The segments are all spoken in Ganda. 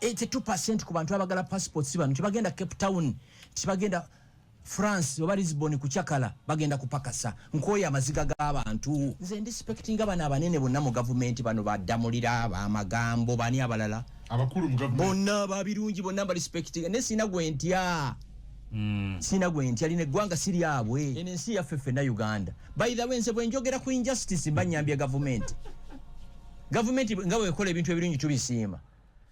82% ku bantu abagala passports bano tebagenda Cape Town, tebagenda France oba Lisbon kukyakala, bagenda kupakasa. Nkooye amaziga g'abantu. Nze ndi respectinga bano abanene bonna mu gavumenti, bano baddamulira bamagambo, bani abalala. Abakulu mu gavumenti. Bonna babirungi, bonna mbarespectinga, naye sina gwe ntya, sina gwe ntya. Lino eggwanga si lyabwe, eno ensi yaffe ffenna, Uganda. By the way, nze bwe njogera ku injustice mba nyambye gavumenti. Gavumenti nga bwekola ebintu ebirungi tubisiima,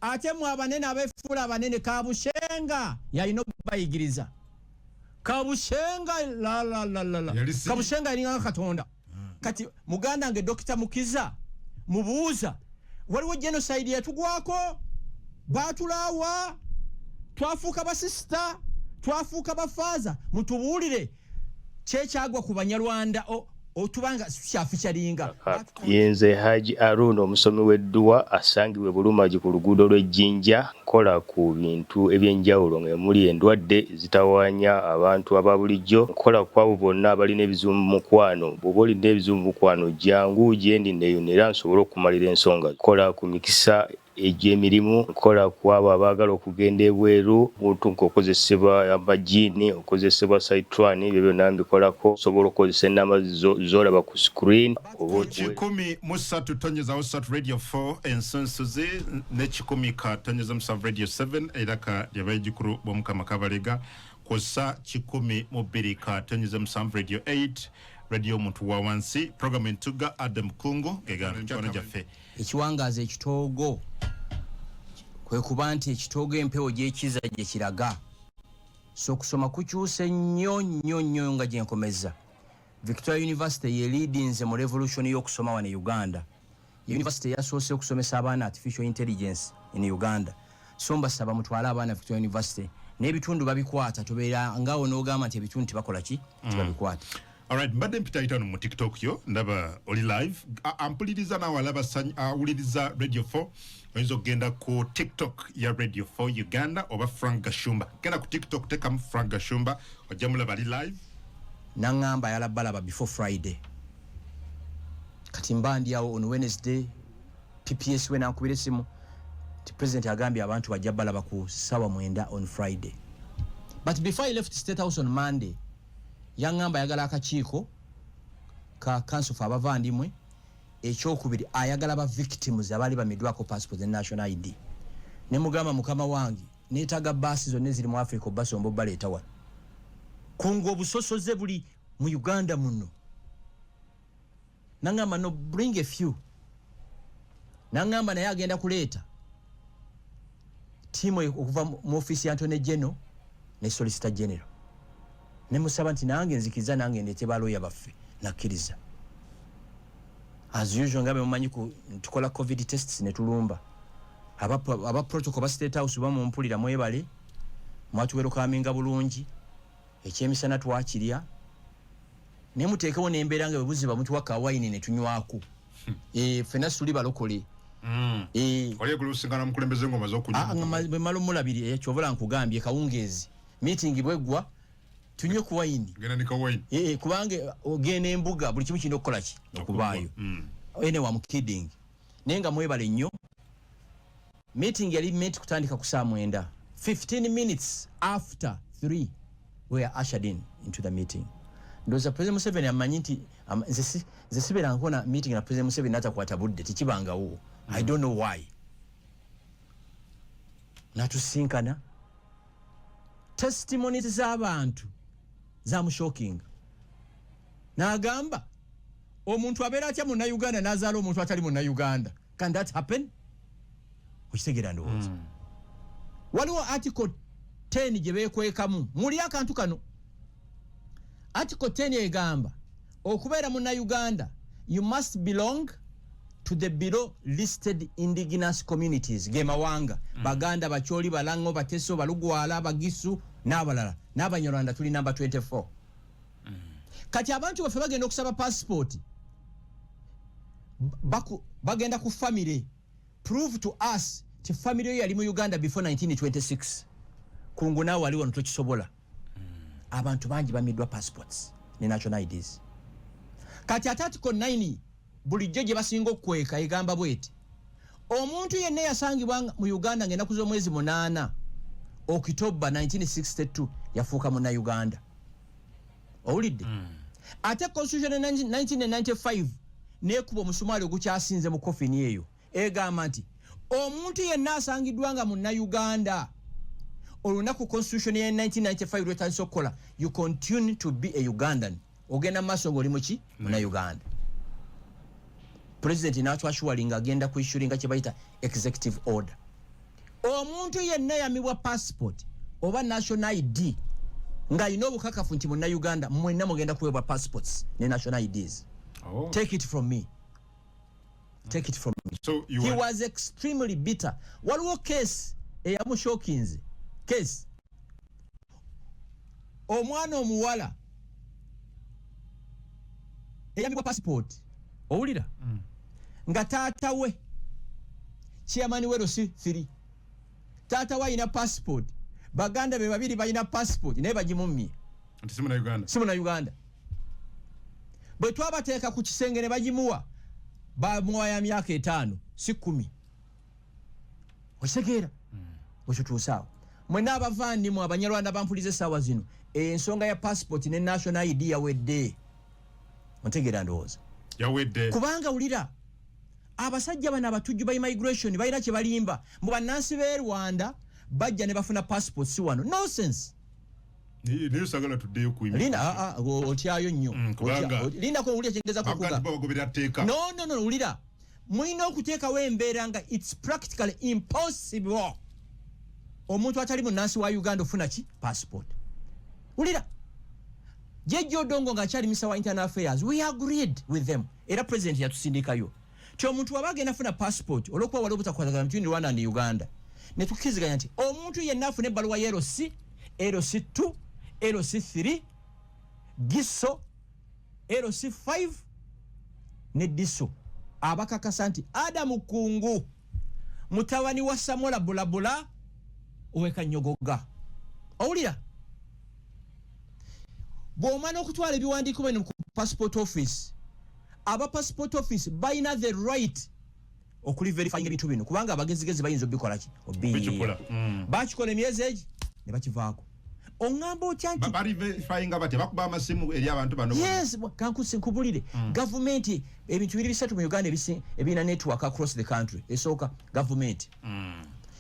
ate mwe abanene abefuula abanene, Kabushenga yalina okubayigiriza. Kabushenga lalalala. Kabushenga yalinga Katonda. Kati muganda nge Dokita Mukiza mubuuza, waliwo genocide yatugwako, batulaawa, twafuuka basisita, twafuuka bafaaza. Mutubuulire kyekyagwa ku Banyarwanda otubanga kyafukyalinga. Yenze Haji Aruna, omusomi w'edduwa asangibwa e Bulumagi ku luguudo lw'e Jjinja. Nkola ku bintu ebyenjawulo ng'emuli endwadde ezitawaanya abantu aba bulijjo. Nkola ku abo bonna abalina ebizibu mu mukwano. Bw'oba olina ebizibu mu mukwano, jangu gyendi neeyune era nsobole okumalira ensonga. Nkola ku mikisa egy'emirimu, nkola ku abo abaagala okugenda ebweru, muntu ng'okozesebwa amajiini, okozesebwa saitwani, ebyo byonna mbikolako. Osobola okukozesa enamba z'olaba ku screen oba 103.3 Radio 4 Ensunsuzi ne 100.7 Radio 7 eraka lyabayigikuru b'Omukama Kabalega, kwossa 102.7 Radio 8, Radio Omuntu wa Wansi, program Entuga. Adam Kungu gegano mikwano gyaffe. Ekiwangaaza ekitoogo kwe kuba nti ekitoogo empewo gyekiza gye kiraga. So okusoma kukyuse nnyo nnyo nnyo. Nga gyenkomeza, Victoria University ye leadinze mu revolution y'okusoma wano e Uganda. Ye university yasoose okusomesa abaana artificial intelligence in Uganda. So mbasaba mutwale abaana Victoria University. N'ebitundu babikwata, tubeera ngaawo n'ogamba nti ebitundu tebakola ki, tebabikwata. Alright, mbadde mpitayita no mu TikTok yo, ndaba oli live. Ampuliriza naawe alaba awuliriza Radio 4, oyinza okugenda ku TikTok ya Radio 4 Uganda oba Frank Gashumba. Genda ku TikTok, tekamu Frank Gashumba, ojja mulaba ali live. Naŋŋamba ayala balaba before Friday. Kati mba ndi awo on Wednesday, PPS we nankubira esimu ti President agambye abantu bajja balaba ku sawa 9 on Friday. But before I left State House on Monday, yaŋŋamba ayagala akakiiko ka Council for Abavandimwe. Ekyokubiri, ayagala ba victims abaali bamiddwako passport ne national ID. Ne mugamba, mukama wange, neetaaga baasi zonna eziri mu Africa obasomba obaleeta wano. Kunga obusosoze buli mu Uganda muno. Naŋŋamba, "No, bring a few." Naŋŋamba naye agenda kuleeta tiimu okuva mu ofiisi ya Attorney General ne Solicitor General. Nemusaba nti nange nzikiriza, nange ndeete balooya baffe. Nakkiriza as usual. Nga bemumanyi, tukola COVID tests ne tulumba aba protocol ba State House. Bamumpulira, mwebale, mwatuwelcominga bulungi. Ekyemisana twakirya, naye muteekewo nembeera nga bwebuziba mutuwa kawayini ne tunywako. Ffenna situli balokole. Oli egulu osingana mukulembeze ng'omaze okunywa. Ah, nga bwe mala omulabiri, kyova nkugambye kawungeezi meeting bweggwa tunywe ku wayini. Genda ne kawayini. Kubanga ogenda embuga, buli kimu kirina okukola ki, okubaayo. Anyway, I'm kidding, naye nga mwebale nnyo. Meeting yali meant kutandika ku saa 9. 15 minutes after 3 we are ushered in into the meeting. Ndowooza President Museveni amanyi nti nze sibeera nkona meeting na President Museveni natakwata budde, tekibangawo. I don't know why. Natusinkana, testimonies z'abantu zamushockinga. N'agamba, omuntu abeera atya Munnayuganda n'azaala omuntu atali Munnayuganda? Can that happen? Okitegeera? Ndowooza waliwo article 10 gye beekwekamu. Muli akantu kano, article 10 egamba okubeera Munnayuganda, you must belong to the below listed indigenous communities, ge mawanga Baganda, Bacholi, Balango, Bateso, Balugwala, Bagisu n'abalala. N'Abanyarwanda tuli namba 24. Kati abantu baffe bagenda okusaba passport, bagenda ku family. Prove to us ti family yo yali mu Uganda before 1926. Kungu naawe wali wano tokisobola. Abantu bangi bamiddwa passports ne national IDs. Kati ate article 9 bulijjo gye basinga okukweka egamba bweti: Omuntu yenna eyasangibwa mu Uganda ng'ennaku z'omwezi 8 Okitoba 1962 yafuuka Munnauganda. Owulidde? Ate constitution ya 1995 nekuba omusumaali ogukyasinze mu coffin eyo, egamba nti omuntu yenna asangiddwa nga Munnauganda olunaku constitution ya 1995 lwetandisa okukola, you continue to be a Ugandan. Ogenda mu maaso ngaoli muki? Munnauganda. President natwashuwali nga agenda kuissuinga kye bayita executive order. Omuntu yenna yamibwa passport oba national ID ng'alina obukakafu nti Munnauganda, mwenna mugenda kuweebwa passports ne national IDs. Oh. Take it from me, take it from me. So you He are was extremely bitter. Waliwo case eyamushokinze, case omwana omuwala eyamibwa passport, owulira, nga taata we chairman we LC 3. Taata we alina passport, baganda be babiri balina passport, naye bagimummye. Nti si Munnauganda. Si Munnauganda. Bwe twabateeka ku kisenge ne bagimuwa, bamuwa ya myaka 5, si 10. Okitegeera? Bwekituusaawo, mwenna abavandimwe Abanyarwanda bampuliza essaawa zino, ensonga ya passport ne national ID yawedde. Ontegeera ndowooza? Yawedde. Kubanga wulira, abasajja bano abatujju ba immigration balina kye balimba mu bannansi b'e Rwanda, bajja ne bafuna passport si wano. Nonsense. Naye sagala tuddeyo ku Linda, ah, ah, otyayo nnyo. Lindako, owulira kyengeza Bakuga kukuga. nti bo bagoberera tteeka. No, no, no, wulira, mulina okuteekawo embeera nga it's practically impossible omuntu atali munnansi wa Uganda ofuna ki? Passport. Wulira, Jejjo Odongo ng'akyali minister wa internal affairs, we agreed with them, era president yatusindikayo ti omuntu waba agenda afuna passport, olwokuba wali obutakwatagana between Rwanda and Uganda, ne tukkiriziganya nti omuntu yenna afuna ebbaluwa ya LC, LC2, LC3, GISO, LC5 ne DISO, abakakasa nti Adamu Kungu mutabani wa Samola Bulabula owekanyogoga. Owulira, bw'omala okutwala ebiwandiiko bino ku passport office, aba passport office balina the right okuliverifying ebintu bino, kubanga abagezigezi bayinza obikolaki? Obikikola. Bakikola emyezi egi ne bakivaako. Oŋŋamba otya nti Baliverifyinga batya? Bakuba amasimu eri abantu bano? Yes, kankusi nkubulire. Gavumenti, ebintu biri bisatu mu Uganda ebirina network across the country. Esooka gavumenti.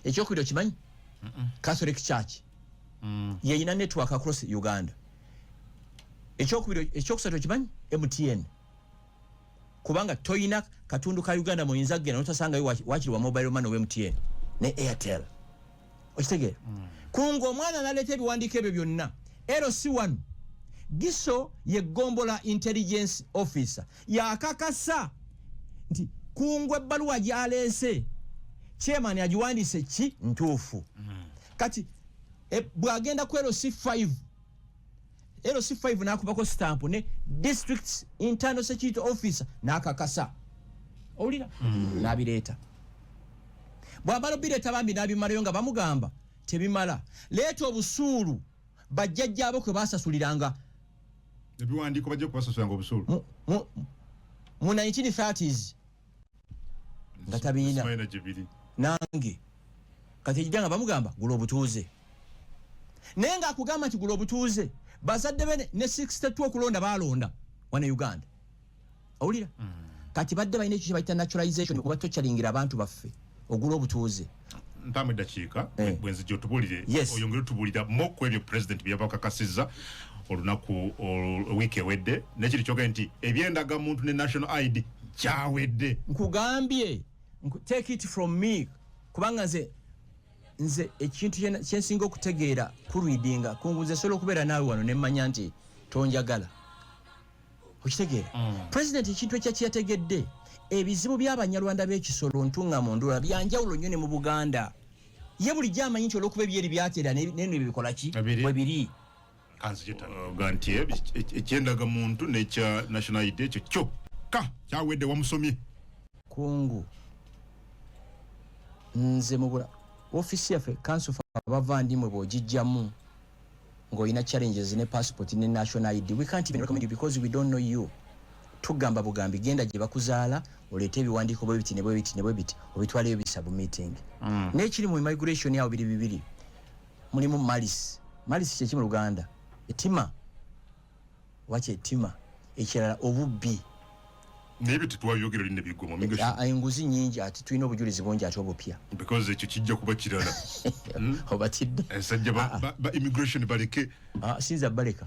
Ekyokubiri okimanyi? Catholic Church yeyina network across Uganda. Ekyokubiri, ekyokusatu okimanyi? MTN, kubanga toyina katundu ka Uganda muyinza kugenda notasangayo wakiri wa mobile money wa MTN ne Airtel. Okitegeera? Kungu omwana naleeta ebiwandiiko ebyo byonna, LC1, GISO ye gombola intelligence officer, yakakasa nti Kungu ebbaluwa gyaleese chairman agiwandiise ki ntuufu. Kati bw'agenda ku LC5, LC5 n'akubako stamp ne district internal security officer n'akakasa. Owulira? N'abireeta. Bw'amala obireeta, bambi n'abimalayo nga bamugamba tebimala, leeta obusuulu bajjajjaabo kwe basasuliranga. Ebiwandiiko bajja kubasasulanga obusuulu. Mu 1930s nga tabiina. Simanyi gye biri. Nange kati ejja nga bamugamba gula obutuuze, naye ngaakugamba nti gula obutuuze, bazadde be ne 62 okulonda balonda wane Uganda. Owulira? Kati badde balina ekyo kyebayita naturalization, kuba tokyalingira abantu baffe ogula obutuuze. Mpamu eddakiika Eh. bwe nzijja otubuulire, Yes. oyongere otubuulira mo ku ebyo president byabakakasizza olunaku wiiki ewedde, nekiri kyoge nti ebyendagamuntu ne national ID kyawedde. Nkugambye, take it from me, kubanga nze ekintu kyensinga okutegeera kureadinga. Kungu, nze nsobola okubeera naawe wano nemmanya nti tonjagala. Okitegeera? President ekintu ekya kyeyategedde, ebizibu by'Abanyarwanda b'ekisolo ntuŋŋamu ndula byanjawulo nnyo ne mu Buganda. Ye bulijjo amanyi nti olwokuba ebyeri byatera neno ebyo bikola ki? Ebiri. Bwe biri. Kanzije ga nti ekyendagamuntu nekya national ID ekyo kyokka kyawedde. Wamusomye. Kungu, nze mubula ofiisi yaffe council for abavandimwe, bw'ogijjamu ng'olina challenges ne passport ne national ID, we can't even recommend you because we don't know you. Tugamba bugambi, genda gye bakuzaala, oleete ebiwandiiko bwe biti ne bwe biti ne bwe biti, obitwaleyo bisubmitting. N'ekiri mu immigration awo biri bibiri. Mulimu malice. Malice kyeki mu Luganda? Etima. Waki etima? Ekirala, obubbi. Naye ebyo tetwabyogera lina biggwa mu immigration. Enguzi nyingi, ate tulina obujulizi bungi ate obupya. Because ekyo kijja kuba kirala. Obatidde. Abasajja ba immigration baleke. Ah, sinza baleka.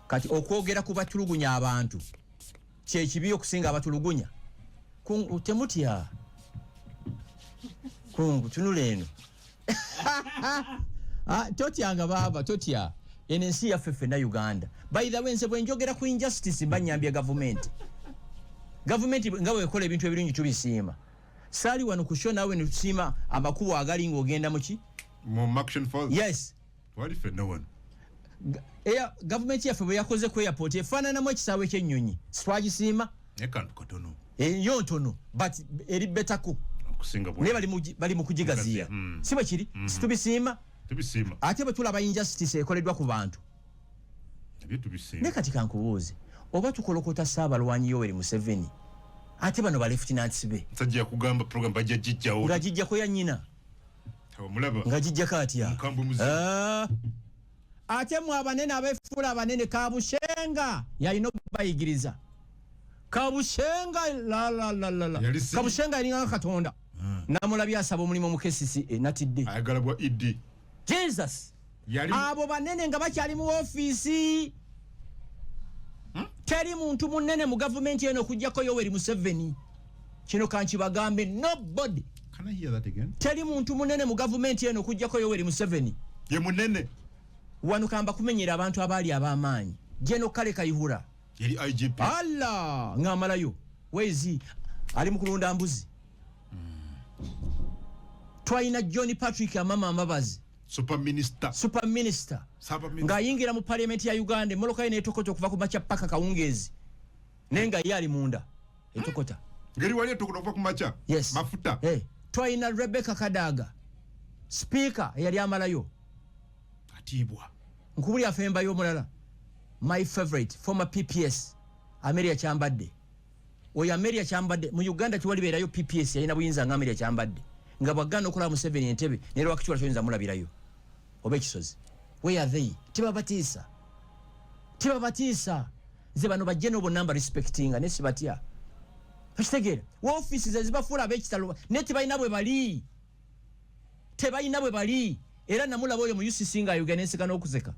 Kati okwogera ku batulugunya abantu kyekibi okusinga abatulugunya. Temutya kungu, tunula eno. Ah, totyanga baaba, totya. Eno ensi yaffe ffenna, Uganda. By the way, nze bwe njogera ku injustice mba nyambye gavumenti. Gavumenti nga bwekola ebintu ebirungi tubisiima. Saali wano ku show naawe netusiima amakubo agali ng'ogenda muki? Mu Murchison Falls. Yes. Twali ffenna wano. Gavumenti yaffe bwe yakoze ku airport efaananamu ekisaawe ky'ennyonyi, sitwagisiima? Naye kantu katono. Yo ntono, but eri betako. Okusinga naye bali mu kugigaziya. Si bwe kiri? Situbisiima? Tubisiima. Ate bwe tulaba injustice ekoleddwa ku bantu, nabyo tubisiima. Naye kati kankubuuze, oba tukolokota Ssaabalwanyi Yoweri Museveni, ate bano ba lieutenants be? Musajja yakugamba program bajja gijjawo. Nga gijjako ya nnyina. Omulaba. Nga gijjako atya? Mukambwe muzibu. Ah. Ate mwe abanene abefuula abanene, Kabushenga yalina okubayigiriza. Kabushenga lalalala. Kabushenga yalinga Katonda. Namulabye asaba omulimu mu KCCA, natidde. Ayagala bwa ED. Jesus. Yali Abo banene nga bakyali mu ofiisi. Teri muntu munene mu gavumenti eno okugjako Yoweri Museveni. Kino kankibagambe, nobody. Can I hear that again? Teri muntu munene mu gavumenti eno okugjako Yoweri Museveni. Ye munene. Wano kamba kumenyera abantu abaali ab'amaanyi. General Kale Kayihura. Yali IGP. Allah, ng'amalayo wezi ali mu kulunda mbuzi. Twalina John Patrick Amama Mbabazi. Super minister. Super minister. Super minister. Ng'ayingira mu parliament ya Uganda, emmotoka ye n'etokota okuva ku makya paka kawungeezi, naye nga ye ali munda etokota. Ngeri wali etokota okuva ku makya. Yes. Mafuta. Hey. Twalina Rebecca Kadaga, speaker eyali amalayo. Atiibwa. Nkubuli afembayo omulala, my favorite former PPS, Amelia Kyambadde. Oyo Amelia Kyambadde, mu Uganda tewalibeerayo PPS yalina buyinza nga Amelia Kyambadde, nga bwaggaana okulaba Museveni entebe naye lwakitula toyinza mulabirayo oba ekisozi. Where are they? Tebabatiisa, tebabatiisa. Nze bano bajje n'obonna mba respectinga, naye sibatya. Okitegeera? Woofiisi ze zibafuula ab'ekitalo, naye tebalina bwe bali, tebalina bwe bali. Era namulaba oyo mu UCC ng'ayogera n'enseka n'okuseka.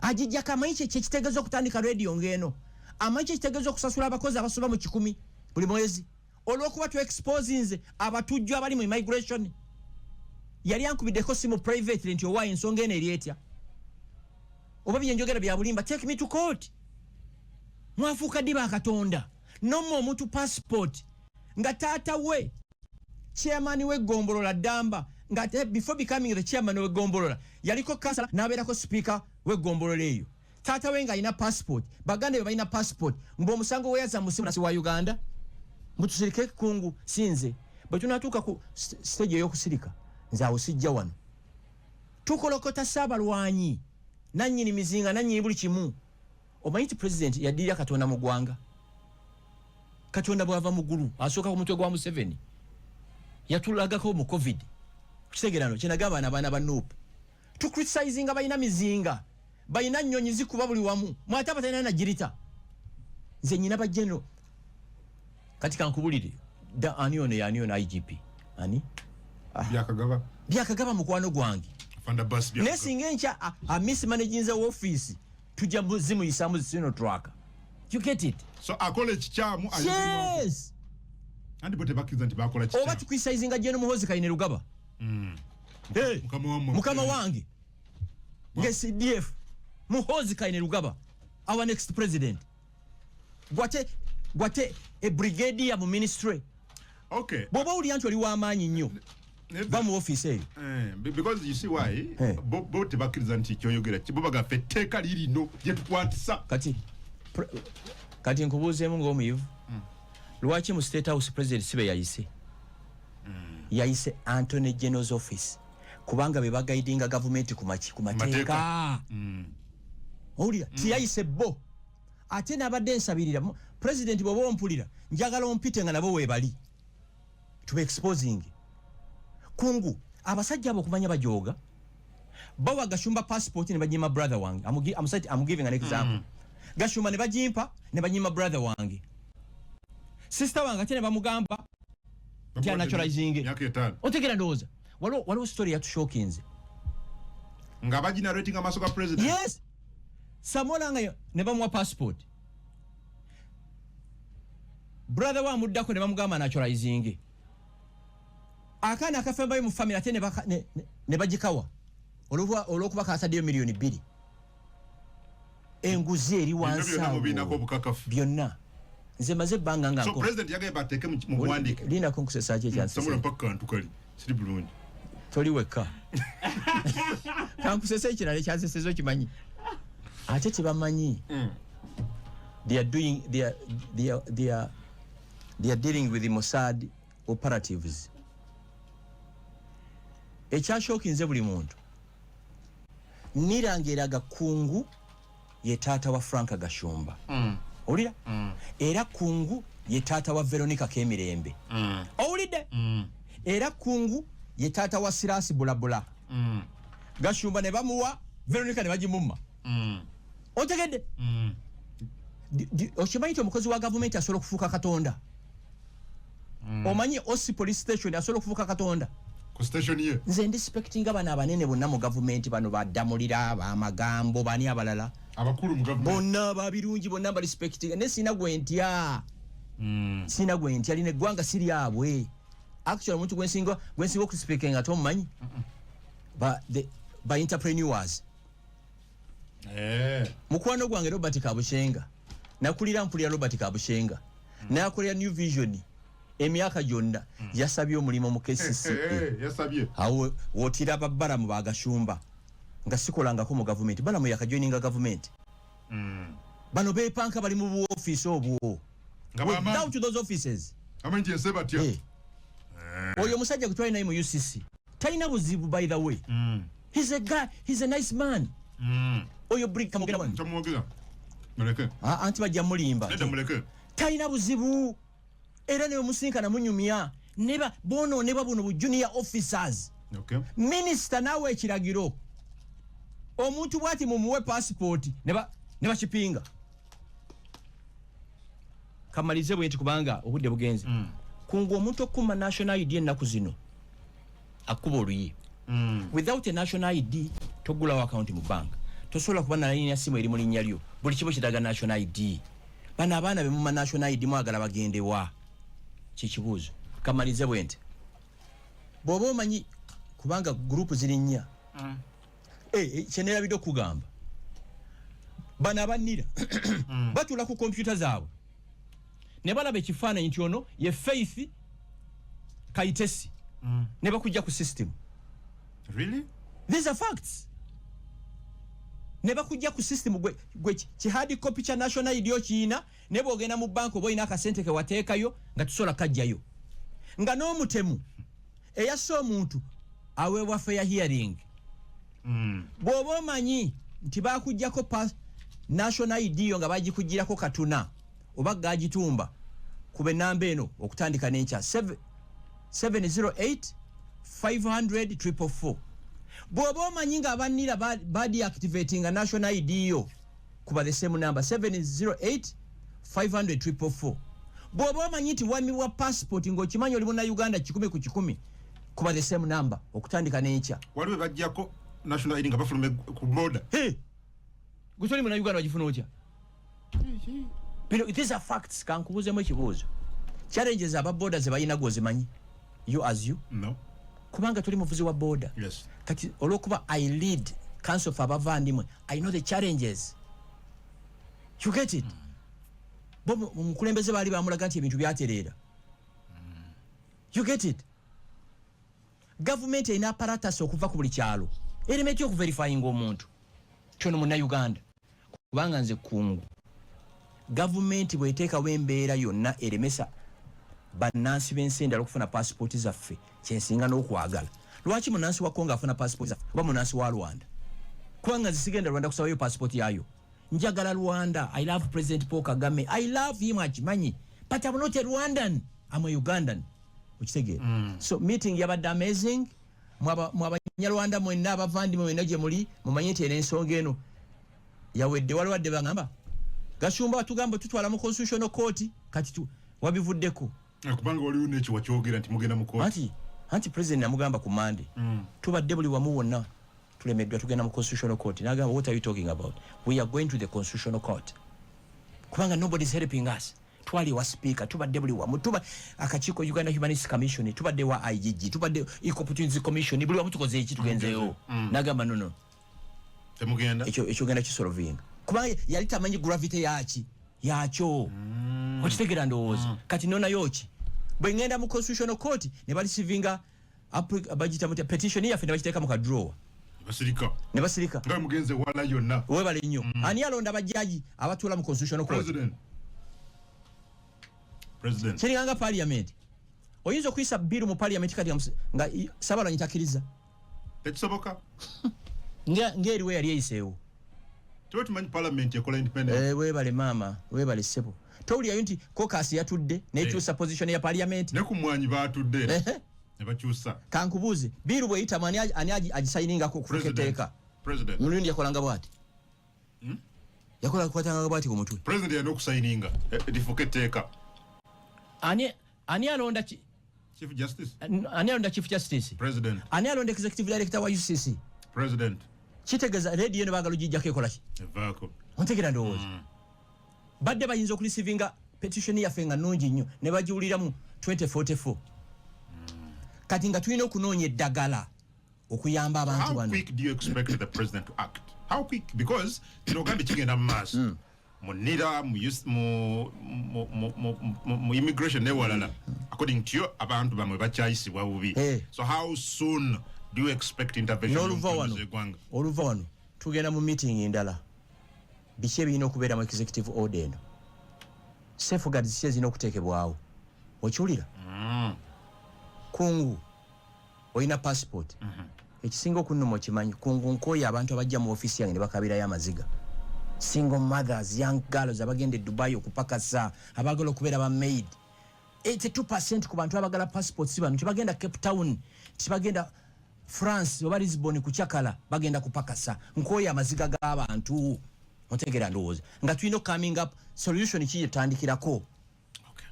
Agijjako amanyi kyekitegeeza okutandika rediyo ng'eno, amanyi kyekitegeeza okusasula abakozi abasoba mu 100 buli mwezi, olw'okuba tu exposinze abatujju abali mu immigration. Yali ankubiddeko simu privately nti, "Owaayo, ensonga eno eri etya? Oba byenjogera bya bulimba, take me to court." Mwafuuka ddi ba Katonda? Nomma omuntu passport nga taata we chairman w'eggombolola ddamba, nga ate before becoming the chairman w'eggombolola yaliko kansala, n'abeerako speaker w'eggombolola eyo. Taata we ng'alina passport, baganda be balina passport, ng'omusango weyaza musimunasi wa Uganda. Mutusirike kungu. Sinze bwe tunatuuka ku stage ey'okusirika, nze awo sijja. Wano tukolokota Ssaabalwanyi, nannyini mizinga, nannyini buli kimu. Omanyi nti president yaddirira Katonda mu ggwanga? Katonda bw'ava mu ggulu asooka ku mutwe gwa Museveni. Yatulagako mu COVID. Kitegeerano kyenagamba, abaana ba NUP tucriticizinga balina mizinga, balina nnyonyi zikuba buli wamu, mwate abatalina nagirita. Nze nyina ba general. Kati kankubulire, da ani ono? Yani ono IGP ani? Byakagaba. Byakagaba mukwano gwange. Afande Bas. Naye singa enkya a mismanaginze office, tujja zimuyisamu Sinotruk. You get it? So akola ekikyamu. Yes. Anti bo tebakkiriza nti bakola Oba kikyamu. tucriticizinga General Muhozi Kainerugaba. Hey, Mukama wammwe. Mukama wange nge CDF Muhozi Kainerugaba, our next president, gwate gwate e brigadier mu ministry. Bw'oba owulira nti oli w'amaanyi nnyo, va mu ofiisi eyo. Because you see why? Eh. Bo tebakkiriza nti kyoyogera bo bagaffe etteeka lirino lyetukwatisa. Kati nkubuuzeemu ng'omuyivu, lwaki mu State House president si be yayise? Yayise Attorney General's office, kubanga be baguidinga gavumenti ku maki? Ku mateeka. Owulira? Tiyayise bo. Ate nabadde nsabirira president, bw'oba ompulira, njagala ompite nga nabo weebali, tuba exposing kungu abasajja abo okumanya bajooga. Bawa Gashumba passport ne banyima brother wange. I'm giving an example. Gashumba ne bagimpa ne banyima brother wange, sister wange, ate ne bamugamba nti anaturalizing. Myaka 5. Otegera? Ndowooza waliwo story yatushockinze. Nga baginarrating amaaso ga president. Yes, Samola nga ne bamuwa passport, brother wa muddako ne bamugamba naturalizing. Akaana akafembayo mu family ate ne bagikawa olwokuba kasaddeyo miliyoni 2. Enguzi eri Bino wansi byonna awo. Mubiinako obukakafu? Byonna. Nze maze ebbanga nga So president yagaye bateeke mu buwandiike. Linako nkusesaki. Samula. Ekyansese. Mpaka kantu kali siri bulungi. Toli wekka. Kankusese ekirala ekyanseseza. Okimanyi ate tebamanyi, they are doing they are, they are, they are, they are dealing with the Mossad operatives. Ekyashockinze buli muntu, niranga eraga Kungu ye taata wa Frank Gashumba. Owulira? Era Kungu ye taata wa Veronica Kemirembe. Owulidde? Era Kungu ye taata wa Sirasi Bulabula. Gashumba ne bamuwa Veronica ne bagimumma. Otegedde? Okimanyi nti omukozi wa gavumenti asobola okufuuka katonda? Omanyi OC police station asobola okufuuka katonda? Ku station ye. Nze ndi respectinga bano abanene bonna mu gavumenti, bano baddamulira bamagambo, bani abalala. Abakulu mu gavumenti. Bonna babirungi, bonna mbarespectinga, naye sina gwe ntya. Sina gwe ntya. Lino eggwanga si lyabwe. Actually, omuntu gwensinga okurespectinga tomumanyi, ba entrepreneurs. Mukwano gwange Robert Kabushenga, nakulira mpulira Robert Kabushenga, nakolera New Vision emyaka gyonna. Yasabye omulimu mu KCCA. Yasabye. Awo wotiraba Balamu Bagashumba nga sikolangako mu gavumenti. Balamu yakajoininga gavumenti. Bano bepanka bali mu buofiisi obwo. Nga bamaanyi. Without those offices. Amanyi nti ensi batya. Eh. Oyo omusajja gwe twali naye mu UCC talina buzibu, by the way. He's a guy, he's a nice man. Oyo Brig Kamugenda wano. Tamwogera, muleke. Ah, anti bajja mulimba. Nedda, muleke. Talina buzibu, era newe musinkana munyumya. Neba bonoonebwa buno bu junior officers. Minisita naawe ekiragiro, omuntu bwati mumuwe passport, ne bakipinga. Kamalize bwe nti kubanga obudde bugenze. Kungu, omuntu okuma national ID ennaku zino akuba oluyi. Without a national ID togulawo account mu bank, tosobola kuba na layini ya simu eri mu linnya lyo. Buli kimu kiraga national ID. Bano abaana bemuma national ID mwagala bagendewa? Kikibuuzo. Kamalize bwe nti, bw'oba omanyi, kubanga group ziri nnya. Kyenerabidde okugamba, bano abannira batuula ku kompyuta zaabwe ne balaba ekifaananyi nti ono ye Faith Kaitesi, ne bakujja ku system. Really? These are facts. Ne bakujja ku system. Gwe ki hard copy kya national ID okiina, ne bwogenda mu banka oba olina akasente ke wateekayo nga tusobola kajjayo. Nga n'omutemu eyasse omuntu aweebwa fair hearing. Bw'oba omanyi nti bakuggyako national ID yo nga bagikugirako katuna oba gagitumba, kuba enamba eno okutandika n'enkya, 708 500 444. Bw'oba omanyi nga abannira badeactivatinga national ID yo, kuba the same number, 708 500 444. Bw'oba omanyi nti wamibwa passport ng'okimanyi oli munnauganda 100%, kuba the same number okutandika n'enkya. Waliwo bajjako national ID nga bafuluma ku border. Hey! Gwe toli munnauganda, wagifuna otya? Bino, these are facts. Kankubuuzemu ekibuuzo, challenges aba boda ze balina gwozimanyi, you as you? No. Kubanga toli muvuzi wa boda. Yes. Kati olwokuba I lead council of abavandimwe, I know the challenges. You get it? Bo omukulembeze baali bamulaga nti ebintu byatereera. You get it? Gavumenti erina apparatus okuva ku buli kyalo ereme etya okuverifyinga omuntu kyono munnauganda? Kubanga nze kungu, gavumenti bweteekawo embeera yonna eremesa bannansi b'ensi endala okufuna pasipooti zaffe, kyensinga n'okwagala. Lwaki munansi wa Kongo afuna pasipooti zaffe oba munansi wa Rwanda? Kubanga nze sigenda Rwanda kusabayo pasipooti yayo. Njagala Rwanda. I love President Paul Kagame, I love him, akimanyi, but I'm not a Rwandan, I'm a Ugandan. Okitegeera? So meeting yabadde amazing. Mwabanyarwanda mwenna, abavandimwe mwenna gye muli, mumanye nti era ensonga eno yawedde. Waliwadde bagamba, "Gashumba, tugamba tutwala mu Constitutional Court." Kati wabivuddeko. Kubanga waliwo nekyo wakyogera nti mugenda mu kooti. Anti president namugamba ku Mande, tubadde buli wamu wonna, tulemeddwa, tugenda mu Constitutional Court. Nagamba, "What are you talking about? We are going to the Constitutional Court, kubanga nobody is helping us." Twali wa Speaker, tubadde buli wamu, tuba akakiiko Uganda Human Rights Commission, tubadde wa IGG, tubadde Equal Opportunities Commission, buli wamu tukoze eki, tugenzeyo. Nagamba, "No, no." Temugenda. Ekyo genda kisolvinga, kubanga yali tamanyi gravity yaki yakyo. Okitegeera ndowooza? Kati nonayo ki bwe ngenda mu Constitutional Court ne bareceivinga bagita mutya, petition yaffe, ne bagiteeka mu kadrawer. Basirika. Ne basirika. Nga mugenze wala yonna. Webale nnyo. Ani alonda abajaji abatuula mu Constitutional Court? President, President. Kiringanga parliament. Oyinza okuyisa bill mu parliament kati nga Ssabalwanyi takkiriza? Tekisoboka. Ng'eriwo yali eyiseewo. Tuba tumanyi parliament ekola independent. Eh, webale maama, webale ssebo. Towulirayo nti caucus yatudde nekyusa position ya parliament? Ne ku mwanyi batudde Ehe. ne bakyusa. Kankubuuze, bill bweyitamu, ani agisayiningako okufuuka President. etteeka? President. Mulundi yakolanga bwati, yakola kukwatanga bwati ku mutwe. President yalina okusayininga lifuuke etteeka. Ani alonda Chief Justice. Ani alonda Chief Justice? President. Ani alonda Executive Director wa UCC? President. Kitegeeza rediyo ne baagala ogijjako ekolaki? Evaako. Ontegera ndowooza? Badde bayinza okureceivinga petition yaffe nga nungi nnyo ne bagiwulira mu 2044. Kati nga tulina okunoonya eddagala okuyamba abantu How bano. quick do you expect the president to act? How quick? Because kino ogambye kigenda mu maaso mu NIRA, mu mu immigration newalala. According to you, abantu bamwe bakyayisibwa bubi. So how soon do you expect intervention N'oluva wano, y'omukulembeze w'eggwanga? oluva wano tugenda mu meeting endala. Biki ebirina okubeera mu executive order eno? Safeguards ki ezirina okuteekebwawo? Okiwulira? Kungu olina passport. Ekisinga okunnuma okimanyi, kungu nkooye abantu abajja mu ofiisi yange ne bakabirayo amaziga, single mothers, young girls abagenda e Dubai okupakasa, abagala okubeera ba maid. 82% ku bantu abagala passports bano tebagenda Cape Town, tebagenda France oba Lisbon kukyakala, bagenda kupakasa. Nkooye amaziga g'abantu. Ontegeera ndowooza? Nga tulina coming up solution ki gyetutandikirako.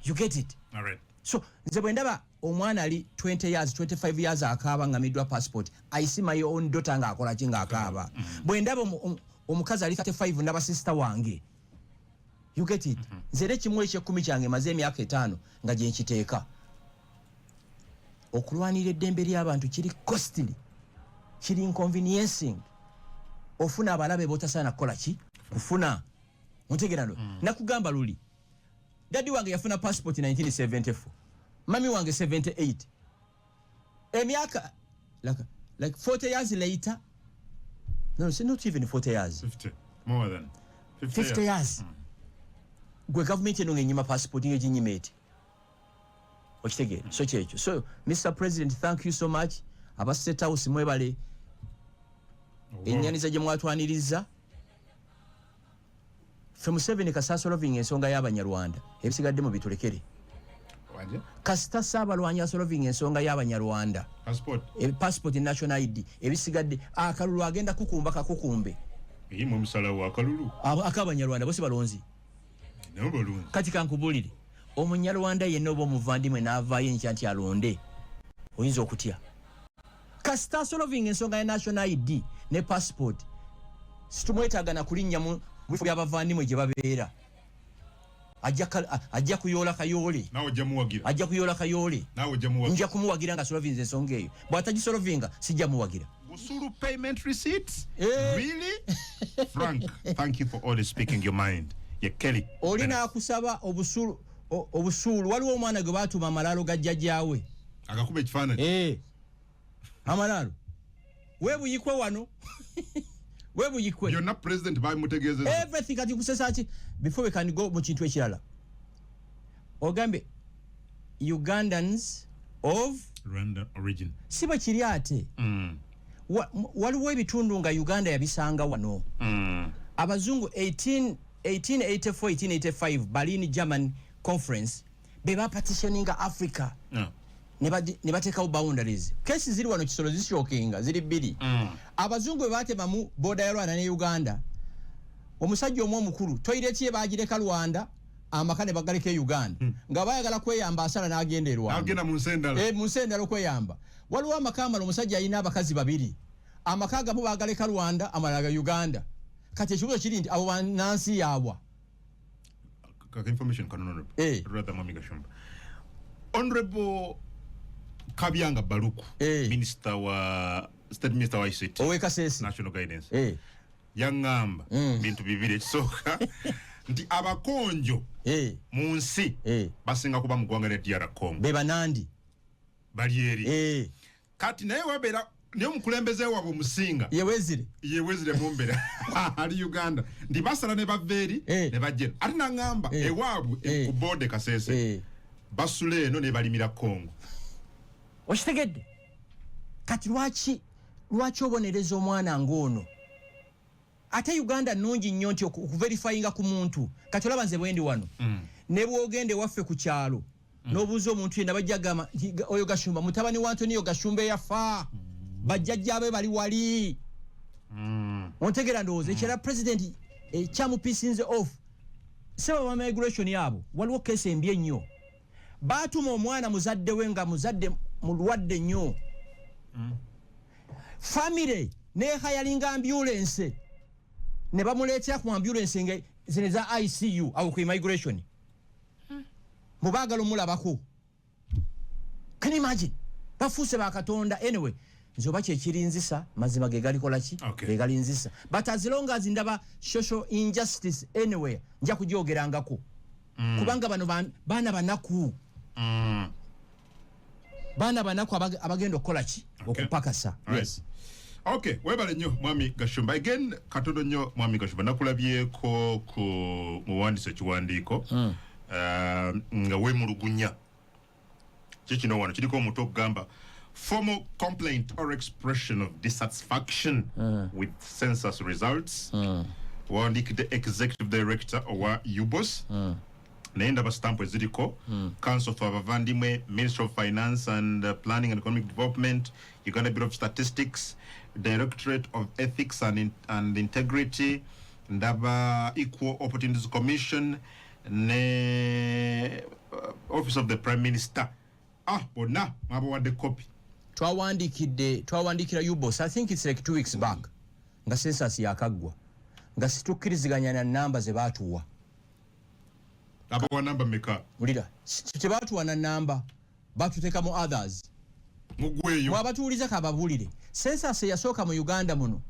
You get it? All right. So nze bwe ndaba omwana ali 20 years, 25 years akaaba nga middwa passport, I see my own daughter ng'akola ki, ng'akaaba. Bwe ndaba omukazi ali 35, ndaba sister wange. You get it? Nze era ekimu ekyekumi kyange maze emyaka 5 nga gye nkiteeka okulwanira eddembe ly'abantu. Kiri costly, kiri inconveniencing, ofuna abalabe botasaana kukola ki kufuna. Ontegera? No, nakugamba luli, daddy wange yafuna passport 1974, mummy wange 78. Emyaka like 40 years later. No, it's not even 40 years. 50, more than 50, 50 years. Gwe gavumenti eno ngenyima passport, ngeginyima eti. Okitegeera? So kyekyo. So Mr President, thank you so much. Aba State House mwebale ennyaniza gye mwatwaniriza ffe. Museveni kasita solving ensonga y'Abanyarwanda, ebisigadde mu bitulekere. Wanje? Kasita Saabalwanyi asolving ensonga y'Abanyarwanda, Passport. Passport, national ID, ebisigadde akalulu agenda kukumba kakukumbe. Eyimwe omusalawo akalulu. Ak'Abanyarwanda bosi balonzi. Nabo balunzi. Kati kankubulire, Omunyarwanda yenna oba omuvandimwe n'avaayo enkya nti alonde, oyinza okutya? Kasita solving ensonga ya national ID ne passport, situmwetaaga na kulinnya mu bifo by'abavandimwe gye babeera. Ajja kuyoola kayoole. Naawe ojja muwagira. Ajja kuyoola kayoole. Naawe ojja muwagira. Nja kumuwagira nga solvinze ensonga eyo. Bw'atagisolvinga, sijja muwagira. Busulu payment receipts? Eh. Really? Frank, thank you for always speaking your mind. Ye Kelly. Oli Bennett. n'akusaba obusuulu. Waliwo omwana gwe baatuma amalaalo ga jjajjaawe. Akakuba ekifaananyi. Eh. Amalaalo webuyikwe wano, webuyikwe. Byonna president babimutegeezezza. Everything. Kati kusesa ki before we can go mu kintu ekirala? Ogambe Ugandans of Rwanda origin. Si bwe kiri ate? Waliwo ebitundu nga Uganda yabisanga wano. Abazungu 18 1884, 1885 Berlin German Conference be bapartitioninga Africa ne bateekawo boundaries. Kesi ziri wano Kisolo zishockinga, ziri bbiri. Abazungu bwe batemamu border ya Rwanda ne Uganda, omusajja omu omukulu toilet ye bagireka Rwanda, amaka ne bagaleka e Uganda, nga bayagala kweyamba, asala n'agenda e Rwanda. Agenda mu nsi endala. Eh, mu nsi endala okweyamba. Waliwo amaka amala, omusajja alina abakazi babiri, amaka agamu bagaleka Rwanda, amalala ga Uganda. Kati ekibuzo kiri nti abo bannansi yaabwa? Kaka information kano, Honorable. Rather, Mwami Gashumba, Honorable Kabyanga Baluku, minister wa state, minister wa ICT, owekasesi, national guidance, yaŋŋamba bintu bibiri. Ekisooka nti abakonjo mu nsi basinga kuba mu ggwanga lya DR Congo. Be banandi. Bali eri. Kati naye wabeera naye omukulembeze waabwe omusinga yewezire. Yewezire mumbera ali Uganda, nti basala ne bava eri ne bajja. Ate naŋŋamba ewaabwe ku border Kasese basula eno ne balimira Congo. Okitegedde? Kati lwaki obonereza omwana ng'ono? Ate Uganda nnungi nnyo nti okuverifyinga ku muntu. Kati olaba nze bwendi wano, ne bwogenda ewaffe ku kyalo n'obuuza omuntu yenna, bajja gamba nti oyo Gashumba mutabani wa Antoniyo Gashumba eyafa, bajjajjabe bali wali. Ontegera? Ndowooza ekyera president ekyamupissinze off seba ba migration abo. Waliwo case embi ennyo, baatuma omwana muzadde we nga muzadde mulwadde nnyo, famire nehayalinga ambulance ne bamuleetera ku ambulance nga zino eza ICU awo ku immigration, mubaagala omulabako. Can you imagine? Bafuuse bakatonda. Anyway, nze oba kyekirinzisa, mazima ge galikola ki? Ge galinzisa. But as long as ndaba social injustice anywhere, nja kugyogerangako, kubanga bano baana banaku, baana banaku abagenda okukola ki? Okupakasa. Yes. Okay, webale nnyo, Mwami Gashumba. Again, katono nnyo, Mwami Gashumba, nakulabyeko ku muwandiisi ekiwandiiko nga weemulugunya. Kikino wano kiriko omutwe okugamba "Formal complaint or expression of dissatisfaction with census results". Wawandiikidde executive director owa UBOS, naye ndaba stamp eziriko Council for Abavandimwe, Ministry of Finance and Planning and Economic Development, Uganda Bureau of Statistics, Directorate of Ethics and Integrity, ndaba Equal Opportunities Commission ne Office of the Prime Minister. Ah, bonna mwabawadde copy? Twawandikidde, twawandikira UBOS, I think it's like 2 weeks back, nga census yakaggwa, nga situkkiriziganya na namba ze baatuwa. Abawa namba meka? Wulira, tebaatuwa na namba, batuteekamu others. Mugweyo. Mwabatuwuliza, kababuulire. Census eyasooka mu Uganda muno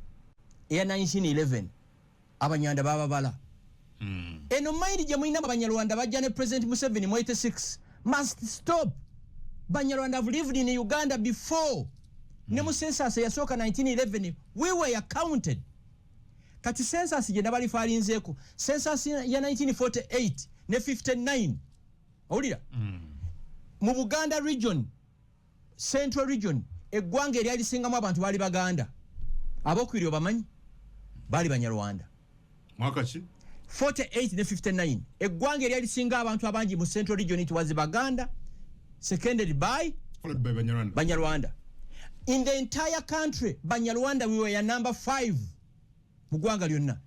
eya 1911, Abanyarwanda bababala. Eno mind gye mulina, Abanyarwanda bajja ne President Museveni mu 86, must stop. Banyarwanda have lived in Uganda before. Ne mu census eyasooka 1911, we were counted. Kati census gye nabalifalinzeeko, census ya 1948 ne 59, owulira, mu Buganda region, Central Region, eggwanga eryali lisingamu abantu baali Baganda, abokubiri obamanyi baali Banyarwanda. Mwaka ki? 48 ne 59, eggwanga eryali lisinga abantu abangi mu Central Region, it was Baganda, seconded by Followed by Banyarwanda. Banyarwanda. In the entire country, Banyarwanda, we were number 5 mu ggwanga lyonna.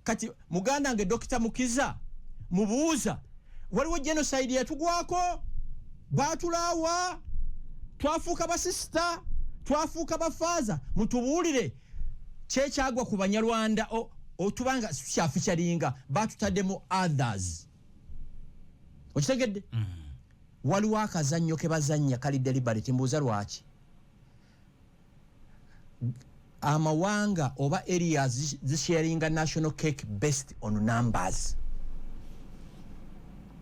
Kati muganda nge Dr Mukiza mubuuza, waliwo genocide yatugwako? Batulaawa, twafuuka basisita, twafuuka bafaaza. Mutubuulire kyekyagwa ku Banyarwanda otubanga kyafeaturinga, batutaddemu others. Okitegedde? Waliwo akazannyo ke bazannya kali deliberate. Mbuuza, lwaki amawanga oba areas zisharinga national cake based on numbers?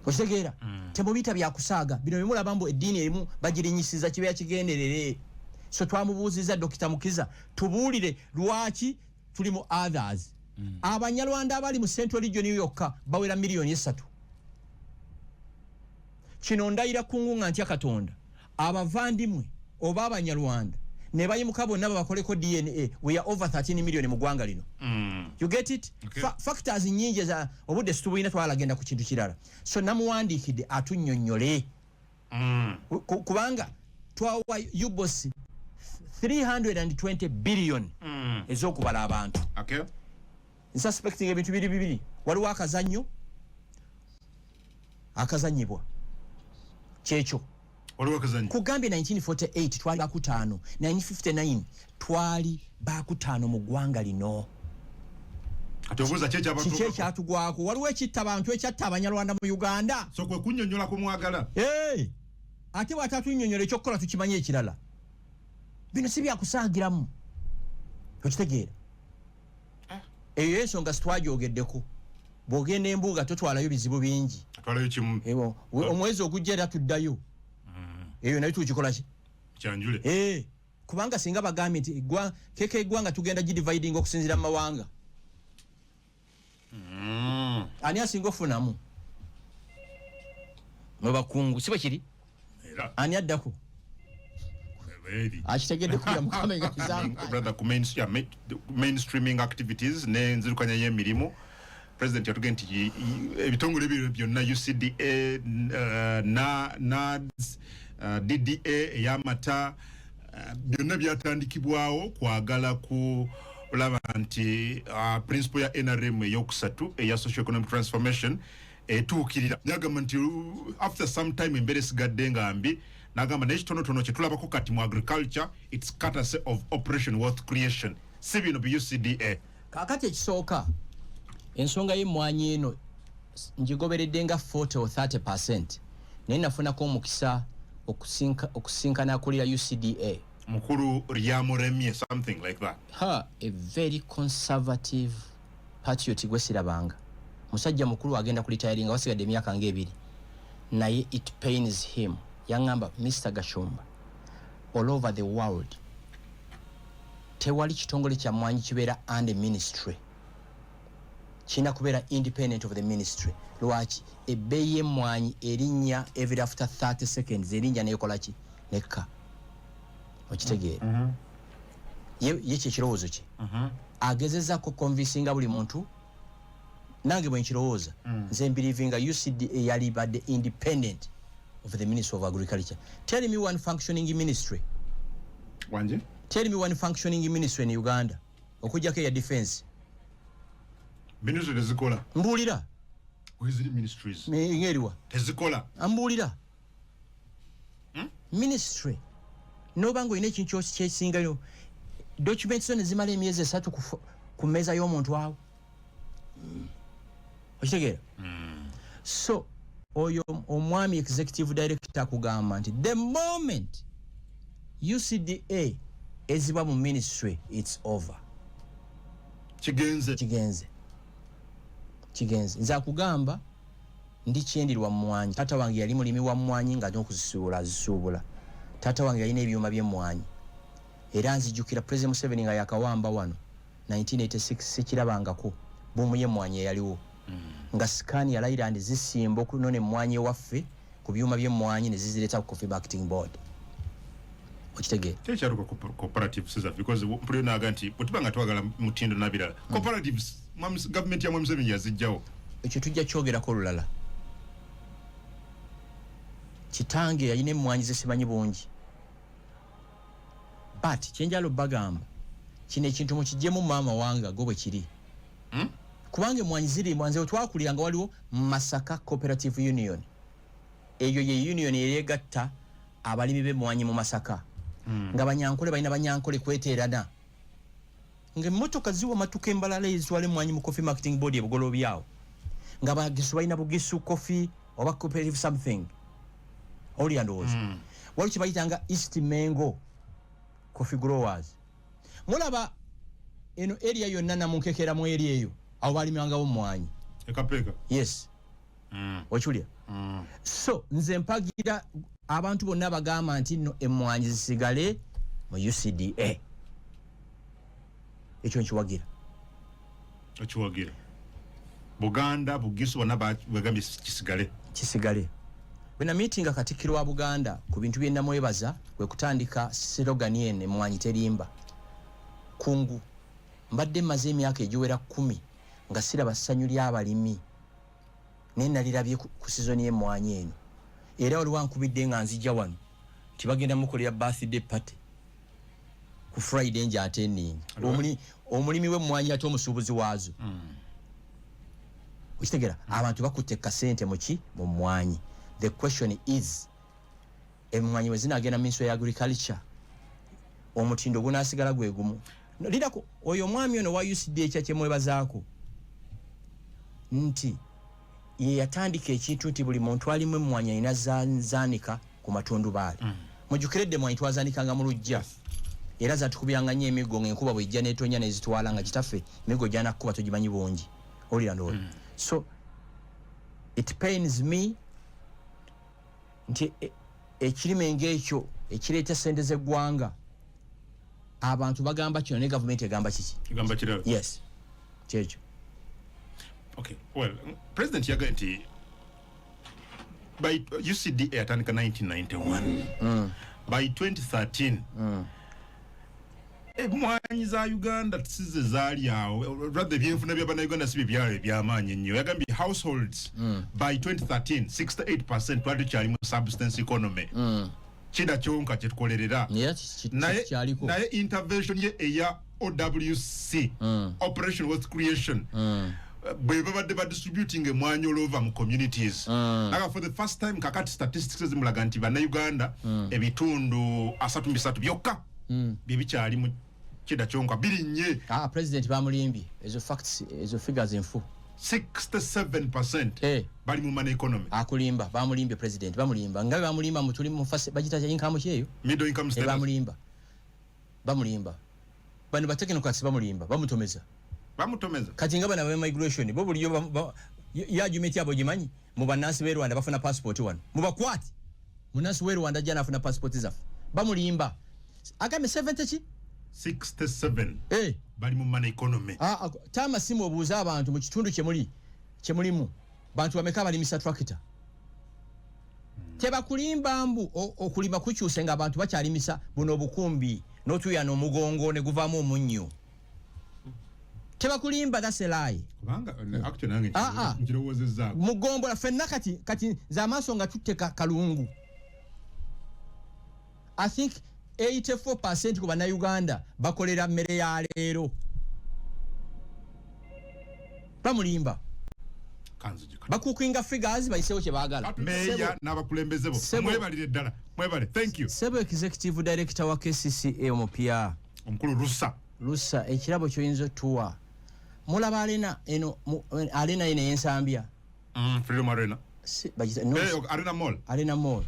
Okitegeera? Temubiyita byakusaaga bino bimulaba mbu eddiini erimu bagirinyisiza, kibeera kigenderere. So twamubuuziza Dr Mukiza, tubuulire lwaki tuli mu others. Abanyarwanda abali mu Central Region yokka bawera miliyoni 3. Kino ndayira kungu nga ntya Katonda, abavandimwe oba Abanyarwanda ne bayimuka bonna babakoleko DNA, we are over 13 million mu ggwanga lino. You get it? Okay. Factors nyingi za obudde situbulina, twalagenda ku kintu kirala. So namuwandiikidde atunnyonnyole. Kubanga twawa UBOS 320 billion ez'okubala abantu. Nsuspecting ebintu biri bibiri. Waliwo akazannyo akazanyibwa, kyekyo. Waliwo akazannyo. Kugambye 1948 twali bakutaano, 1959 twali bakutaano mu ggwanga lino. Kati obuuza ki Kiki ekyabatuukako? Ekyatugwako, waliwo ekitta bantu, ekyatta Abanyarwanda mu Uganda. So kwe kunnyonnyola kumwagala. Hey! Ate bw'atatunyonyola, ekyokukola tukimanyi ekirala. Bino si byakusaagiramu, okitegeera? Eyo ensonga sitwagyogeddeko. Bw'ogenda embuuga totwalayo bizibu bingi. Atwalayo kimu. Ewo, omwezi ogujja era tuddayo, eyo nayo tukikola ki? Kyanjule. Eh, kubanga singa bagambye nti keke eggwanga tugenda gidividing okusinziira mu mawanga, ani asinga ofunamu mu bakungu? Si bwe kiri? Era Ani addako? eri Akitegedde kubira Mukama engalo. Brother, ku mainstreaming activities n'enzirukanya y'emirimu, president yatugambye nti ebitongole ebyo byonna, UCDA, na NAADS, DDA ey'amata, byonna byatandikibwawo kwagala kulaba nti principle ya NRM eyokusatu eya socio economic transformation etuukirira. Nagamba nti after some time embeera esigadde nga mbi. Nagamba naye kitonotono kyetulabako kati mu agriculture, it's courtesy of Operation Wealth Creation, si bino bi UCDA. Kaakati ekisooka, ensonga y'emmwanyi eno ngigoberedde nga 40 or 30%, naye nafunako omukisa okusinkana akulira UCDA. Mukulu Ryamuremye, something like that. Ha, a very conservative patriot gwe sirabanga. Musajja mukulu, agenda kuretiringa, wasigadde emyaka ngaebiri, naye it pains him. Yaŋŋamba, "Mr Gashumba, all over the world tewali kitongole kya mwanyi kibeera under ministry. Kirina kubeera independent of the ministry. Lwaki? Ebbeeyi y'emmwanyi erinnya every after 30 seconds, erinnya nekola ki? Nekka." Okitegeera? Ye kyekirowoozo kye agezezaako convincinga buli muntu. Nange bwe nkirowooza, nze mbelievinga UCDA yali badde independent of the Ministry of Agriculture. Tell me one functioning ministry. Wanje? Tell me one functioning ministry in Uganda okujjako eya defense. Ministry tezikola. Mbuulira. Weziri ministries. Ngeriwa? Tezikola. Ambuulira ministry noba nga olina ekintu kyesingayo, documents zo ne zimala emyezi 3 ku mmeeza y'omuntu awo, okitegeera? So oyo omwami executive director akugamba nti the moment UCDA ezibwa mu ministry, it's over. Kigenze. Kigenze, kigenze. Nze akugamba ndi kyendirwa mmwanyi. Taata wange yali mulimi wa mmwanyi nga n'okuzisuubula azisuubula. Taata wange yalina ebyuma by'emmwanyi. Era nzijukira President Museveni nga yakawamba wano 1986, sikirabangako boom y'emmwanyi eyaliwo, nga Scania, Leyland zisimba okunona emmwanyi ewaffe ku byuma by'emmwanyi ne zizireeta ku Coffee Marketing Board, okitegeera? Kyekyaluka cooperatives zaffe, because mpulira naga nti bwe tuba nga twagala mutindo nabirala, cooperatives gavumenti ya Museveni yazijjawo. Ekyo tujja kyogerako olulala. Kitange yalina emmwanyi zesimanyi bungi, but kyenjala obbagamba, kino ekintu mukijjemu maama wanga go bwe kiri, kubanga emmwanyi zirimwa. Nze wetwakulira nga waliwo Masaka Cooperative Union. Eyo ye union eyegatta abalimi b'emmwanyi mu Masaka, nga Banyankole balina Banyankole kweteerana, nga emmotoka ziwa matuka embalala ezitwala emmwanyi mu Coffee Marketing Board ebugoloobi awo, nga Bagisu balina Bugisu Coffee oba Cooperative something. Owulira? Ndowooza waliwo kyebayitanga East Mengo Coffee Growers. Mulaba eno area yonna namunkekera mu area eyo, awo balimangawo mmwanyi. Ekapeeka. Yes, okiwulira? So nze mpagira abantu bonna bagamba nti nno emmwanyi zisigale mu UCDA. Ekyo nkiwagira. Okiwagira. Buganda, Bugisu, bonna bagambye kisigale. Kisigale. Bwe namiitinga Katikkiro wa Buganda, ku bintu bye namwebaza kwe kutandika slogan eno, "Emmwanyi terimba." Kungu Mbadde mmaze emyaka egiwera 10 nga siraba ssanyu ly'abalimi, naye nalirabye ku sizoni y'emmwanyi eno. Era waliwo ankubidde nga nzija wano nti bagenda mukolera birthday party ku Friday nja attending. Omulimi w'emmwanyi ate omusuubuzi waazo. Okitegera, abantu bakutte kasente muki mu mmwanyi. The question is, emmwanyi bwe zinaagenda mu Ministry ya Agriculture, omutindo gunaasigala gwe gumu? No, lirako oyo omwami ono wa UCD, ekya kyemwebazaako nti ye yatandika ekintu nti buli muntu alimu emmwanyi alina zaanika ku matundubaali. Mujjukiredde emmwanyi twazanikanga mu luggya, era zatukubiranga nnyo emiggo ng'enkuba bwejja n'etonya nezitwala, nga kitaffe emiggo gyanakkuba togimanyi bungi. Owulira ndowooza? So it pains me nti ekirime ng'ekyo ekireeta sente z'eggwanga, abantu bagamba kino ne gavumenti egamba kiki? Egamba kirala. Yes, kyekyo. Okay, well, president yagambye nti by UCDA yatandika 1991, by 2013 emwanyi za Uganda size zaali awo, rather ebyenfuna by'abannayuganda si bye byali ebyamaanyi ennyo. Yagambye households by 2013 68% twali tukyali mu subsistence economy, kida kyonka kyetukolerera. Naye Naye kyaliko. Naye intervention ye eya OWC, Operation Wealth Creation, bwe babadde badistributing emwanyi all over mu communities, naga for the first time kakati statistics ezimulaga nti bannayuganda ebitundu 33 byokka bye bikyali mu kida kyonka, birinnye. Ah, president bamulimbye. Ezo facts, ezo figures enfu. 67% bali mu money economy. Akulimba, bamulimbye. President bamulimba nga bwe bamulimba mutuli mu fase bagita kya income kyeyo. Middle income status. Bamulimba, bamulimba bano batechnocrats, bamulimba, bamutomeza. Bamutomeza. Kati nga bano aba migration bo bulijjo ye argument yabo gimanyi mu bannansi b'e Rwanda bafuna passport wano, mubakwate. Munnansi w'e Rwanda ajja n'afuna passport zaffe. Bamulimba. Agambe 70 ki? 67 bali mu money economy. Ah, ah, taama simu obuuze abantu mu kitundu kyemuli kyemulimu, bantu bameka abalimisa tractor? Tebakulimba mbu okulima kukyuse nga abantu bakyalimisa buno obukumbi n'otuyana omugongo ne guvaamu omunnyo. Tebakulimba, that's a lie. Kubanga actually nange Ah, ah. nkirowoozezaako. Mugombola ffenna kati nze amaaso nga tutte kalungu, I think 84% ku bannayuganda bakolera mmere ya leero. Bamulimba. Kanzije kati. Bakukinga figures bayisewo kye baagala. Meeya n'abakulembeze bo, mwebalire ddala, mwebale, thank you. Sebo executive director wa KCCA omupya, omukulu Rusa. Lusa, ekirabo kyoyinza otuwa, mulaba arena eno, arena eno ey'ensambya. Freedom Arena. Bagita, no, Arena Mall. Arena Mall.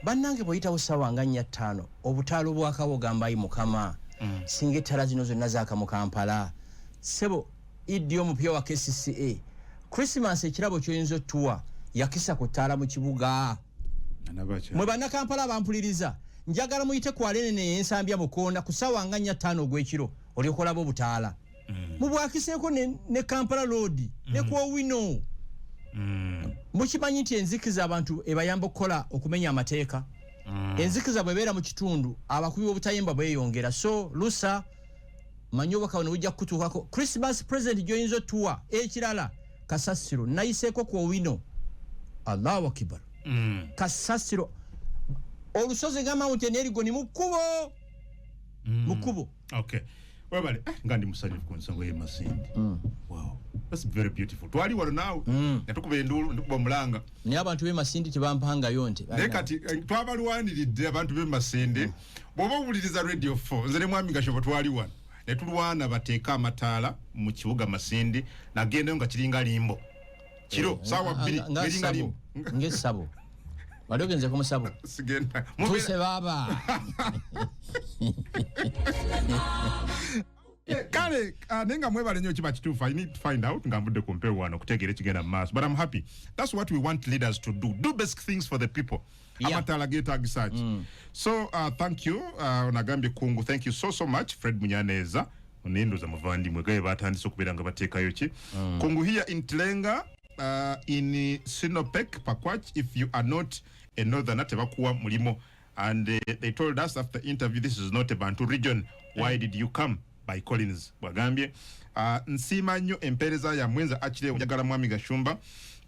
Bannange, bw'oyitawo ssaawa nga 4, 5, obutaalo bwakawo, ogamba, "Ayi Mukama, singa ettala zino zonna zaaka mu Kampala." Sebo iddi omupya wa KCCA, Christmas ekirabo kyoyinza otuwa, yakisa ku ttaala mu kibuga. Mwe bannakampala abampuliriza, njagala muyite ku arena neyensambya mukoona ku ssaawa nga 4, 5 ogw'ekiro, olyoka olaba obutaala. Mubwakiseeko ne Kampala Road ne kwowino. Mukimanyi nti enzikiza abantu ebayamba okukola okumenya amateeka? Enzikiza bwebeera mu kitundu, abakubi b'obutayimba bweyongera. So Lusa, manyi obubaka buno bujja kukutuukako. Christmas present gyoyinza otuwa. Ekirala, kasasiro nayiseeko ku Owino, Allahu akibar. Kasasiro olusozi nga Mountain Erigoni mu kkubo, mu kkubo. Okay, webale. Nga ndi musanyufu ku nsonga y'e Masindi. Wow, that's very beautiful. Twali wano naawe netukuba enduulu, netukuba omulanga. Naye abantu b'e Masindi tebampangayo nte. Naye kati twabalwaniridde abantu b'e Masindi. Bw'oba owuliriza Radio 4, nze ne mwami Gashobo twali wano ne tulwana bateeke amataala mu kibuga Masindi. Nagendayo nga kiringa limbo kiro saawa 2, Nga ngeringa ssabo. limbo. Ng'essabo, wali ogenzeko musabo? Sigenda. Tuuse baaba. Kale naye nga mwebale nnyo. Kiba kituufu, I need to find out nga nvudde ku mpewo wano okutegeera ekigenda mu maaso, but I'm happy. That's what we want leaders to do, do basic things for the people. Amataala geetagisa ki? So thank you. Nagambye kungu, thank you so so much. Fred Munyaneza oninduza muvandimwe gaye batandise okubeera nga bateekayo ki kungu here in Tilenga, in Sinopec Pakwach. If you are not a northerner, tebakuwa mulimo, and they told us after interview, "This is not a Bantu region. Why did you come?" By Collins bwagambye. Nsiima nnyo empeereza yammwe. Nze akire njagala Mwami Gashumba.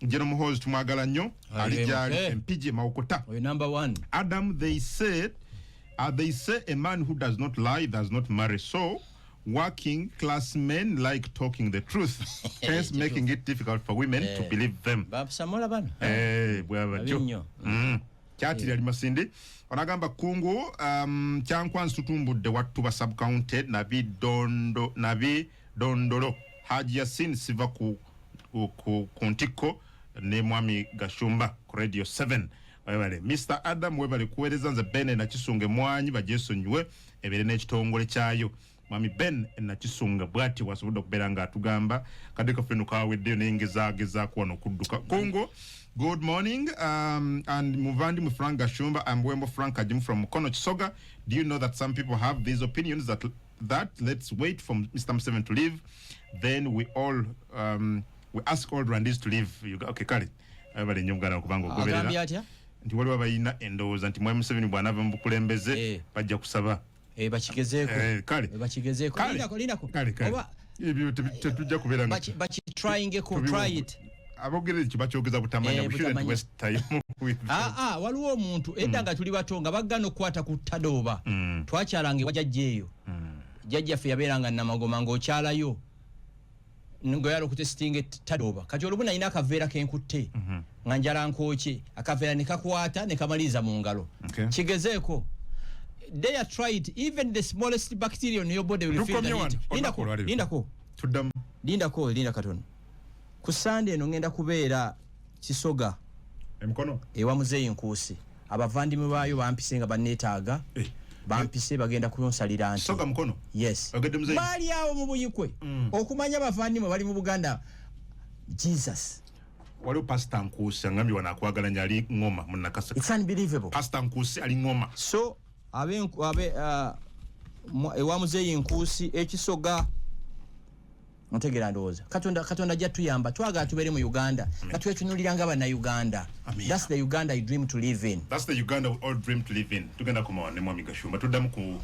Jeno Muhoozi tumwagala nnyo, ali gyali Empigi Mawokota. Oyo number one. Adam, they say a man who does not lie does not marry. So working class men like talking the truth, hence making it difficult for women to believe them. Basamola bano. Eh, bwe batyo. Babi nnyo. Kyatiri ali Masindi onagamba kungu Kyankwanzi tutumbudde Wattuba subcounty Nabidondo Nabi Dondolo. Haji Yasin siva ku ntikko ne Mwami Gashumba ku Radio 7. Webale Mr Adam, webale kuweereza. Nze Ben Nakisunga, emwanyi bagyesonyiwe ebeere n'ekitongole kyayo. Mwami Ben Nakisunga bw'ati wasobodde okubeera ng'atugamba kadde kaffe no kaweddeyo, naye ngezaagezaako wano okudduka. Kungu, good morning and muvandimwe Frank Gashumba. I'm Wembo Frank Ajim from Mukono, Kisoga. Do you know that some people have these opinions that let's wait for Mr. Museveni to leave, then we ask all Rwandese to leave? Okay, kale abale nnyo muganda kubanga Agambye ogoberera atya? Nti waliwo abalina endowooza nti Mwami Museveni bw'anaava mu bukulembeze bajja kusaba Eh, bakigezeeko. Kale. Eh, bakigezeeko. Kale. Lindako, lindako. Kale. Oba Ebyo tetujja kubeera nga bakitryingeko, try it. Abogerera ekyo bakyogeza butamanya. Eh, We shouldn't butamanya. waste time with them. Ah, ah, waliwo omuntu edda nga tuli bato nga bagana okukwata ku tadooba. Twakyalanga ewa jjajja eyo. Jjajjaffe yabeeranga Namagoma, ng'okyalayo ngoyala okutesitinga tadooba. Kati olumu nalina akaveera kenkutte nga njala nkookye, akaveera ne kakwata ne kamaliriza mu ngalo. Kigezeeko. They try it. Even the smallest bacteria on your body will feel the Tukomye heat. wano. Olunaku Lindako, olwaleero. lindako. Tuddamu. Lindako, linda katono. Ku Sande eno ngenda kubeera Kisoga, emikono ewa Muzeeyi Nkuusi. Abavandimwe baayo bampise nga banneetaaga. Bampise, bagenda kunsalira nti. Kisoga, Mukono? Yes. Ogedde Muzeeyi? Baali awo mu Buyikwe. Okumanya abavandimwe bali mu Buganda, Jesus. Waliwo Pasita Nkuusi angambye wano akwagala nyo, ali Ngoma mu Nakaseke. It's unbelievable. Pasita Nkuusi ali Ngoma. So abe ewa Muzeeyi Nkuusi Ekisoga. Ntegera, ndowooza Katonda ajja tuyamba. Twagala tubeere mu Uganda nga twetunulira nga Bannayuganda. Amiina. That's the Uganda I dream to live in. That's the Uganda we all dream to live in. Tugenda kumawa ne Mwami Gashumba, tuddamu ku